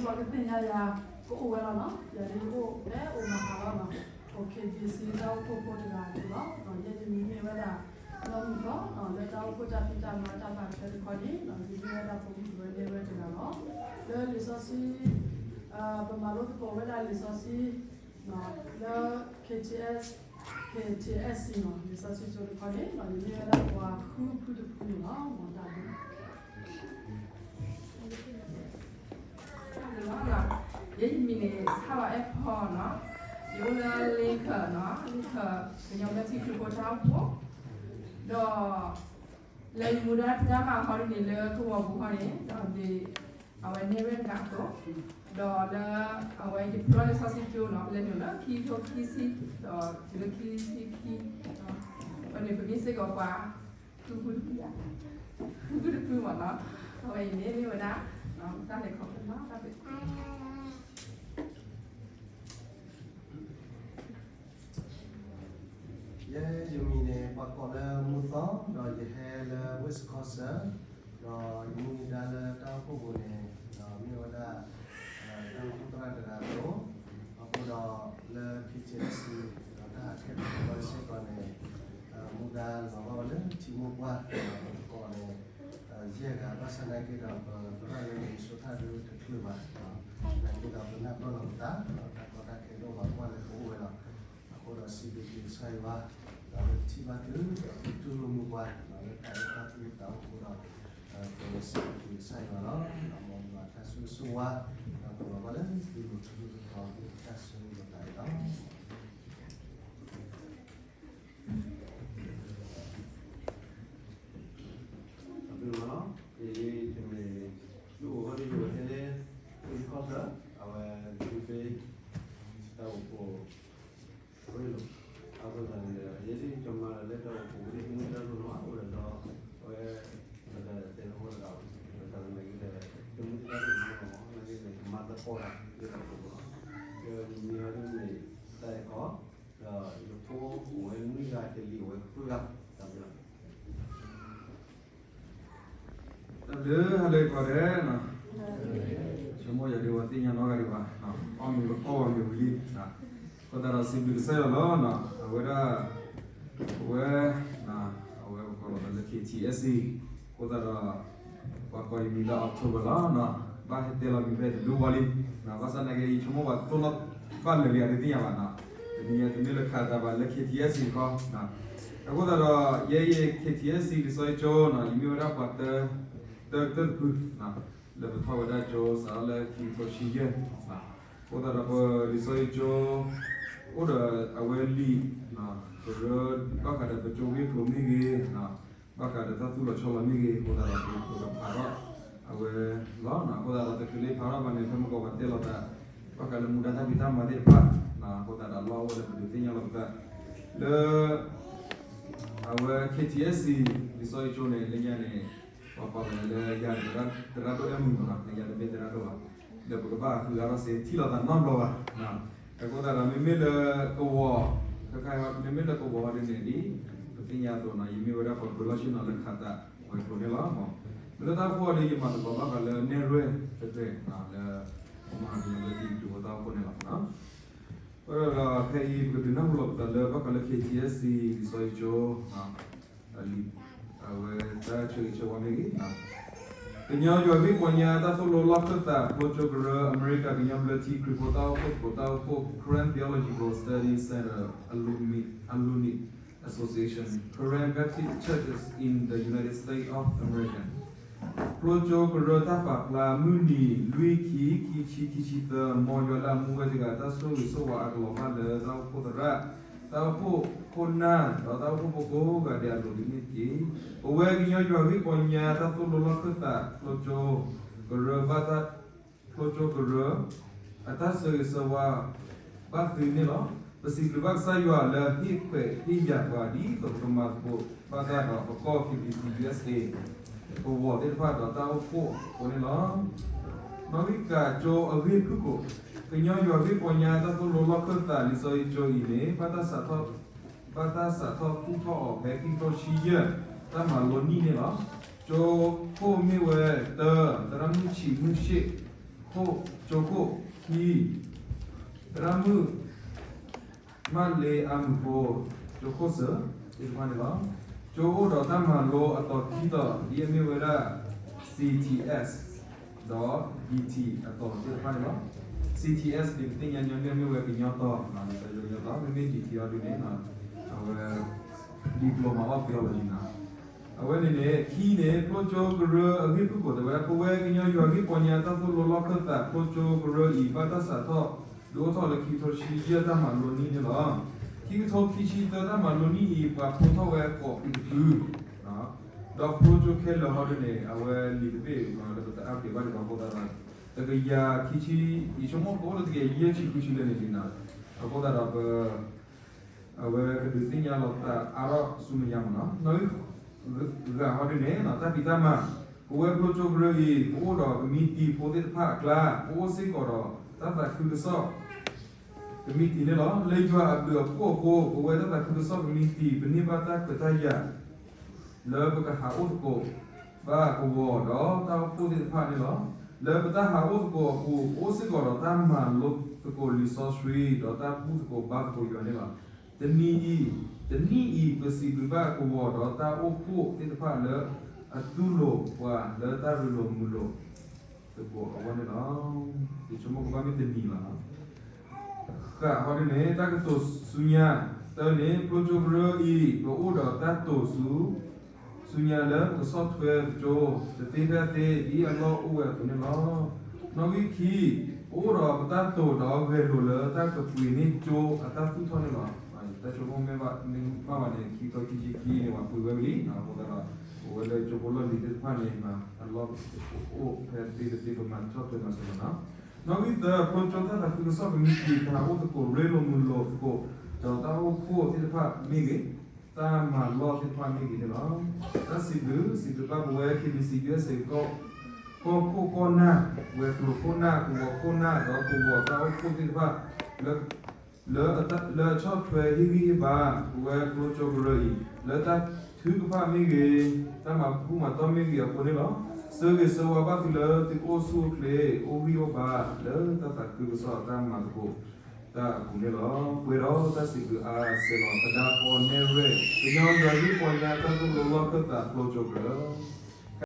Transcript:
ပှၤကသ့ၣ်ညါယၤ ကအိၣ်ဝဲလီၤနီၤ, ယၤဒ်ယအိၣ်ဖဲအိၣ်မၤဟးလီၤနီၤ, အိၣ် K B C တၢ်အိၣ်ဖှိၣ်ဖိတဂၤအသိးလီၤ. ယဲယမံၤမ့ၢ်ဝဲဒၣ် နီၢ်မုၢ်ကီၢ် လၢတၢ်အိၣ်ဖှိၣ်တၢ်ဖံးတၢ်မၤတၢ်ဘၣ်ထွဲတခီန့ၣ် ယမ့ၢ်ဝဲဒၣ်ဖိမုၣ်ကရၢန့ၢ်ဝဲတဂၤလီၤ. လၢလံာ်စီဆှံ ပမၤလိသကိးဝဲဒၣ်လံာ်စီဆှံ လၢ K T S K T S C နီၤ, လံာ်စီဆှံကၠိတခီန့ၣ် ယမ့ၢ်ဝဲဒၣ်ပှၤဃုဖုတဖုန့ၣ်လီၤ. မ်တၢ်ဘျုး ယဲယမံၤန့ၣ် ဆၣ်လီၤအဲၣ်ဖီနီၤ, ယအိၣ်လၢလ့ခၢၣ်နီၤ, လ့ခၢၣ်ကညီဘျၢထံခရံာ်ဖိတၢ်အိၣ်ဖှိၣ်, ဒီး လၢယမူဒါဖံးတၢ်မၤဟီဒ်န့ၣ် လၢကဝီၤပူၤဟီန့ၣ် ဒီး အဝဲန့ၢ်ဝဲတဂၤအသိး, ဒီးလၢ အဝဲယဖျီလံာ်စီဆှံကၠိနီၤ, ပလဲၤနုာ်လၢခံကထိခံဆံ, ဒီးတုၤလၢခံဆံခံ, အဝဲန့ၣ် ပမ့ၢ်စ့ၢ်ကီးပှၤ ဃုဖုတဖု, ဃုဖုတဖုမ့ၢ်နီၤ, အဝဲအံၤန့ၣ်မ့ၢ်ဝဲဒၣ် တၢ်လဲၤခီဖျိနီၤ, တၢ်ဘျုး ယဲယမံၤန့ၣ် ပှၤကိးလၢမူသီ, ဒီးယဟဲလၢ Wisconsin, ဒီးယမူဒါလၢတၢ်အိၣ်ဖှိၣ်ပူၤန့ၣ် ဒီးမ့ၢ်ဝဲဒၣ် တၢ်အိၣ်ဖှိၣ်သရၣ်တဂၤအသိး, အဃိဒီးလၢ K T S C ဒီးတၢ်ဟးခဲတၢ်ကီစ့ၢ်ကီးန့ၣ် မူဒါလီၤဘၣ်ဝဲလၢထံမိၢ်ပှၢ် ဒီးပကိးန့ၣ် ယဲၢ်ဂၤ, ဘၣ်ဆၣ်သနာ်က့ဒီး ပသရၣ်လၢ Minnesota ဒၣ်တချုးဘၣ်, သနာ်က့ဒီးပနၢ်ပၢၢ်လီၤပသး, တၢ်ကီတၢ်ခဲဒိၣ်ဘၣ်ကွၢ်လၢကအိၣ်ဝဲလီၤ. အဃိဒီးစံးဘျုးက့ၤကစၢ်ယွၤ, ဒီးလၢပထံၣ်ဘၣ်သု ဒီးပတူၢ်လိာ်မုာ်ပှၤ လၢတၢ်အဲၣ်တၢ်ကွံအသးအဃိဒီး ပစံးဘျုးက့ၤကစၢ်ယွၤလီၤ. ဒီးမ်ယွၤတၢ်ဆိၣ်ဂ့ၤဆိၣ်ဝါ ဒီးပလီၤဘၣ်လၢသုလိၤထူလိၤထီသ့ၣ်တဖၣ်ဆိၣ်ဂ့ၤလိာ်သးန့ၣ်လီၤ. အဘျုးလီၤ, ယမ့ၢ် ယအိၣ်ဟီဒ်ယဝဲဟဲလၢ Wisconsin, အဝဲ Green Bay တၢ်အိၣ်ဖှိၣ် ရ့လိာ်, အဃိသတးန့ၣ်ဒီး ယဲဒ်ယကမၤဒီးလၢတၢ်အိၣ်ဖှိၣ်ဝဲဒ်တမူတရၢ်လိာ်နီၤ, အိၣ်ဒီးဒီး အဝဲ ပတတဲတအိၣ်တဂၤဘၣ်, ဒီးသနာ်က့ဒီး တမူတရၢ်လိာ်နီၤ, သနာ်က့န့ၣ် ကမၤသကိးတၢ်လၢတၢ်အိၣ်ဖှိၣ်လီၤ. ဒီးယမံၤဟီဒ်န့ၣ် တၢ်အဲၣ်ခီ ဒီးယဖိအိၣ်ဝဲနွံဂၤ, ယလံၤအိၣ်ဝဲဃုဂၤ, တၢ်ဘျုးလီၤ. တၢ်ဘျုးဟါလၢကီးဒဲးနီၤ, ဆိကမိၣ်ယၤဒ်ဝဲသ့ၣ်ညါနီတဂၤဒံးဘၣ်, အီၣ်မ့ၤအီၣ်ဝဲမ့ၤဝံၤလံ, အဃိသတးဒီးစံးဘျုးကစၢ်ယွၤလီၤ. အဝဲဒၣ် ပဝဲ အဝဲပကိးလီၤသးလၢ K T S C, အဃိသတးဒီး ပှၤကိးယမံၤလၢ October လီၤ, ဘၣ်ဟဲတဲလီၤမံၤဖဲတဒူဝီလံ, ဘၣ်ဆၣ်သနာ်က့ ယဆိကမိၣ်ပှၤတိၢ်နီၣ်ဘၣ်လၢာ်လံ အတသ့ၣ်ညါဘၣ်နီၤ, တနံၤညါတမ့ၢ်လၢခးသးဘၣ်လၢ K T S C တခီ, အဃိသတးဒီး ယဲယ K T S C လံာ်စီဆှံကၠိနီၤ, ယမ့ၢ်ဝဲဒၣ်ပှၤတၢ တၢတဖု လၢပထီၣ်ဝဲဒၣ်ကၠိစးထီၣ်လၢခံကထိဆံယဲၢ်, အဃိသတးဒီးပလံာ်စီဆှံကၠိ အိၣ်ဒီးအဝဲလံာ် ကရၢ ဘၣ်ဃးဒီးပကၠိဂ့ၢ်ကျိၤမ့ၢ်ဂ့ၤ, ဘၣ်ဃးဒီးတၢ်သူၣ်လီၤဆီလီၤမ့ၢ်ဂ့ၤ, အဃိသတးဒီးပကဖးထီၣ်အဝဲလီၤ. အဃိသတးဒီးတချုးလၢဖးထီၣ်ဘၣ်န့ၣ် ဖဲမုၢ်ကီၢ်ပှၤတဲလီၤသး ဘၣ်ဃးလၢမူဒါတၢ်ဖံးတၢ်မၤသ့ၣ်တဖၣ်, အဃိသတးဒီးလီၢ်အိၣ်ဝဲလၢပဒုးသ့ၣ်ညါလီၤပသး လၢ အဝဲ K T S C လံာ်စီဆှံကၠိန့ၣ် လၢညါန့ၣ် ပှၤပာ်ဝဲလၢယၤ သရၣ်ဒိၣ်အဲၣ်မုၢ်မ့ၢ်နီၤ, လၢညါတမ့ၢ်သရၣ်ဒိၣ်ဘၣ်, ဒီးပကဘၣ်ဃုအါထီၣ်စ့ ထံၣ်လိာ်သးနီတဘျီဘၣ်. အဃိသတးဒီး မ့မ့ၢ်လၢကဝီၤ ခဲခါ မ့မ့ၢ်လၢကဝီၤဟီဒ်န့ၣ်ဒ် ပသ့ၣ်ညါအသိးနီၤ, ယမ့ၢ်ဝဲဒၣ်ပှၤဘျၢလီၢ်ဆ့နီၤလၢခးသးဝဲၤကျိၤန့ၣ်လီၤ. မ့ၢ်လၢတၢ်အိၣ်ဖှိၣ်အီၤဒီး ယမၤသကိးဘၣ်ဃးလၢနဲၣ်ရွဲၣ်တဖျၢၣ် လၢ မၤကညီဘျၢထံခရံာ်ဖိတၢ်အိၣ်ဖှိၣ်န့ၣ်လီၤ. အဃိဒီးဖဲအံၤ ပကဒုးနၢ်ဟူလီၤပသးလၢ ဘၣ်ဃးလၢ K T S C လံာ်စီဆှံကၠိ အဝဲတၢ်ဆၢဂ့ၤဆၢဝါမ့ၢ်ဂ့ၤ, ကညီယွၤဂ့ၢ်ပီညါတၢ်သိၣ်လိလီၢ်ခၢၣ်သး ဖျိကၠိကရၢ အမဲရကၤကညီဘျၢထံခရံာ်ဖိတၢ်အိၣ်ဖှိၣ်သကိးတၢ်အိၣ်ဖှိၣ် Karen Theological Studies Center Alumni Association, Karen Baptist Churches in the United States of America ဖျိကၠိကရၢတၢ်ပာ်ဖျါ မုၢ်နံၤ လွံၢ် ခံ ခံဆံ ခံဆံသၢ မ်ယွၤလၢအမူဝဲတဂၤ တၢ်ဆိၣ်ဂ့ၤဆိၣ်ဝါအကလီၤဘၣ်လၢတၢ်အိၣ်ဖှိၣ်သရၣ်, တၢ်အိၣ်ဖှိၣ်ခိၣ်နၢ် ဒီးတၢ်အိၣ်ဖှိၣ်ဖိကိးဂၤဒဲးအလိၤန့ၣ်တက့ၢ်. ပဝဲကညီယွၤဂ့ၢ်ပီညါတၢ်သိၣ်လိလီၢ်ခၢၣ်သး ဖျိကၠိကရၢဘၣ်တၢ် ဖျိကၠိကရၢ အတၢ်ဆၢဂ့ၤဆၢဝါဘၣ်သုန့ၣ်လီၤ. ပစံးဘျုးဘၣ်ကစၢ်ယွၤလၢဟ့ၣ်ခွဲးဟ့ၣ်ယာ်ပှၤ ဒ်သိးပကမၤသကိးဘၣ်တၢ်ဒီးပကီၢ် K B C U S A ကဝီၤသ့ၣ်တဖၣ်ဒီးတၢ်အိၣ်ဖှိၣ်အဃိန့ၣ်လီၤ. နီၣ်ဂံၢ်ကၤကၠိအဂ့ၢ်ဖုၣ်ကိာ်, ကညီယွၤဂ့ၢ်ပီညါတၢ်သိၣ်လိလီၢ်ခၢၣ်သးလံာ်စီဆှံကၠိအံၤန့ၣ် ဘၣ်တၢ်စးထီၣ် ဘၣ်တၢ်စးထီၣ်ကူၣ်ထီၣ်အီၤဖဲခံကထိဆံယဲၢ် တၢ်မၤလိနံၣ်န့ၣ်လီၤ. ကၠိခိၣ်မ့ၢ်ဝဲ တၢ သရၣ်မုၣ်ဆံးမုၣ်ဆ့ၣ် ခိၣ်, ကၠိခိၣ်, ခံ, သရၣ်မုၣ်, မၣ်လ့အမုၢ်ဖိ, ကၠိခိၣ်စၢၤ, သ့ၣ်တဖၣ်န့ၣ်လီၤ. ကၠိအိၣ်ဒီးတၢ်မၤလိအတီၤခံတီၤ ဒ်အမ့ၢ်ဝဲဒၣ် CTS ဒီး BT အတီၤသ့ၣ်တဖၣ်န့ၣ်လီၤ. CTS န့ၣ် ပသ့ၣ်ညါညီနုၢ်မ့ၢ်ဝဲကညီတီၤ, ကညီတီၤ, မ့မ့ၢ် BT အီၤဒုန့ၣ် အဝဲ diploma အီၤဖဲအီၤလီၤန့ၣ်. အဝဲန့ၣ်န့ၣ် ခံန့ၣ် ဖျိကၠိကရၢအဂ့ၢ်ဖုၣ်ကိာ် တဲဝဲဒၣ် ပဝဲကညီယွၤဂ့ၢ်ပီညါတၢ်သိၣ်လိလီၢ်ခၢၣ်သး ဖျိကၠိကရၢအံၤ ဘၣ်တၢ်စးထီၣ် ဒုးအိၣ်ထီၣ်လၢခံကထိခံဆံယဲၢ်တၢ်မၤလိနံၣ်န့ၣ်လီၤ. ခံကထိခံဆံသၢတၢ်မၤလိနံၣ်အံၤ ပှၤဖျိထီၣ်ဝဲကိးဖုတဖု ဒီးဖျိကၠိခဲလၢာ်ဟီဒုန့ၣ် အဝဲလံာ်တဘ့ၣ်လၢပတအါပှ့ၤဘၣ်န့ၣ်ဘၣ်အဃိသတးဒီး တကယၤခံဆံ, ယဆိကမိၣ်ကအိၣ်လၢတကယၤယဲၢ်ဆံဃုဆံလၢန့ၣ်လံနီၤ. အဃိသတးဒီးပ အဝဲကဒုးသ့ၣ်ညါလီၤသးအါထီၣ်ဆူမဲာ်ညါမးနီၤ. နီၣ်ဂံၢ်ဂၤဟီဒုန့ၣ် တၢ်ဖံးတၢ်မၤ, ပဝဲဖျိကၠိကရၢအံၤ ပအိၣ်ဒီးကမံးတံာ်ဖိသ့ၣ်တဖၣ်အကျါ ပအိၣ်စ့ၢ်ကီးဒီးတၢ်သးခုကစီၣ် ကမံးတံာ်န့ၣ်လီၤ. လၢယွၤအဘျုးအဖှိၣ်အဃိ ပဝဲတၢ်သးခုကစီၣ်ကမံးတံာ် ပန့ၢ်ဘၣ်တၢ်ခွဲးတၢ်ယာ် လၢပကဟးအိၣ်သကိးဘၣ်ကဝီၤဒီးတၢ်အိၣ်ဖှိၣ်သ့ၣ်တဖၣ်န့ၣ်လီၤ. လၢပတၢ်ဟးအိၣ်သကိးအပူၤ ပအိၣ်စ့ၢ်ကီးဒီးတၢ်မၤလိသကိးလံာ်စီဆှံ ဒီးတၢ်ဘူၣ်သကိးဘါသကိးယွၤန့ၣ်လီၤ. တနံၤအံၤ, တနံၣ်အံၤ ပစံးဘျုးဘၣ်ကဝီၤဒီးတၢ်အိၣ်ဖှိၣ်သ့ၣ်တဖၣ်လၢအတူၢ်လိာ်ပှၤလၢတၢ်ရ့လိာ်မုာ်လိာ် သကိးအဂီၢ်န့ၣ်လီၤ. ယဆိကမိၣ်ကဘၣ်မ့ၢ်တနံၤလီၤ. ဃးဟီဒုန့ၣ် တၢ်ကတိၤဆူညါ, တၢ်န့ၣ် ဖျိကၠိကရၢအံၤ ပအိၣ်ဒီးတၢ်တိာ်ဆူ ဆူညါလၢပကဆီၣ်ထွဲပကၠိ တသ့ဖဲအသ့ ဒ်အလီၢ်အိၣ်ဝဲအသိးန့ၣ်လီၤ. နီၣ်ဂံၢ်ခံ, ပအိၣ်ဒီးပတၢ်တိာ်ဒီးဂဲၤလိာ်လၢတၢ်ကပှ့ၤန့ၢ်ကၠိအတၢ်သူၣ်ထီၣ်န့ၣ်လီၤ. တၢ်ဆိကမိၣ်မ့ၢ်ဘၣ်မ့ၢ်ဘၣ်န့ၣ် ခံကထိခံဆံခံန့ၣ် ပှၤပှ့ၤဝဲဝံၤလံ, အဃိသတးဒီး ပဝဲလၢကၠိဖိလီၢ်လံၤသ့ၣ်တဖၣ်န့ၣ် အလီၢ်အိၣ်ဖဲသ့တသ့ ပမၤဆီၣ်ထွဲမၤစၢၤလီၤနီၤ. နီၣ်ဂံၢ်သၢ, ဖျိကၠိတၢ်သးခုကစီၣ်ကမံးတံာ် တၢ်အိၣ်သကိးရ့လိာ်မုာ်လိာ်သကိး ဒီးတၢ်အိၣ်ဖှိၣ်သ့ၣ်တဖၣ်မ့ၢ်ဂ့ၤ, တၢ်မၤလီၢ်သ့ၣ်တဖၣ်မ့ၢ်ဂ့ၤန့ၣ်လီၤ. တၢ်စံးဘျုး, စံးဘျုးဘၣ်ပဝဲ KBC USA ကီၢ်ခိၣ်ခိၣ်နၢ်, ဝဲၤကျိၤခိၣ်နၢ်, ကဝီၤခိၣ်နၢ် ဒီးကဝီၤတၢ်အိၣ်ဖှိၣ်သ့ၣ်တဖၣ် လၢ လၢအဆီၣ်ထွဲဟ့ၣ်ဂံၢ်ဟ့ၣ်ဘါ ပဝဲဖျိကၠိကရၢအံၤ လၢတၢ်ထုကဖၣ်မ့ၢ်ဂ့ၤ, တၢ်မၤဘူၣ်မၤတီၢ်မ့ၢ်ဂ့ၤအဃိန့ၣ်လီၤ. ဆၢဂ့ၤဆၢဝါဘၣ်သုလၢသုကအိၣ်ဆူၣ်အိၣ်ချ့ အိၣ်ဂံၢ်အိၣ်ဘါ လၢတၢ်သးခုကစီၣ်အတၢ်မၤသကိးတၢ်အပူၤန့ၣ်လီၤ. ပှဲၤဒီးတၢ်စံးဘျုးအါစဲးလီၤ သဒါပီနဲၣ်ရဲၣ် ကညီယွၤဂ့ၢ်ပီညါတၢ်သိၣ်လိလီၢ်ခၢၣ်သးဖျိကၠိကရၢ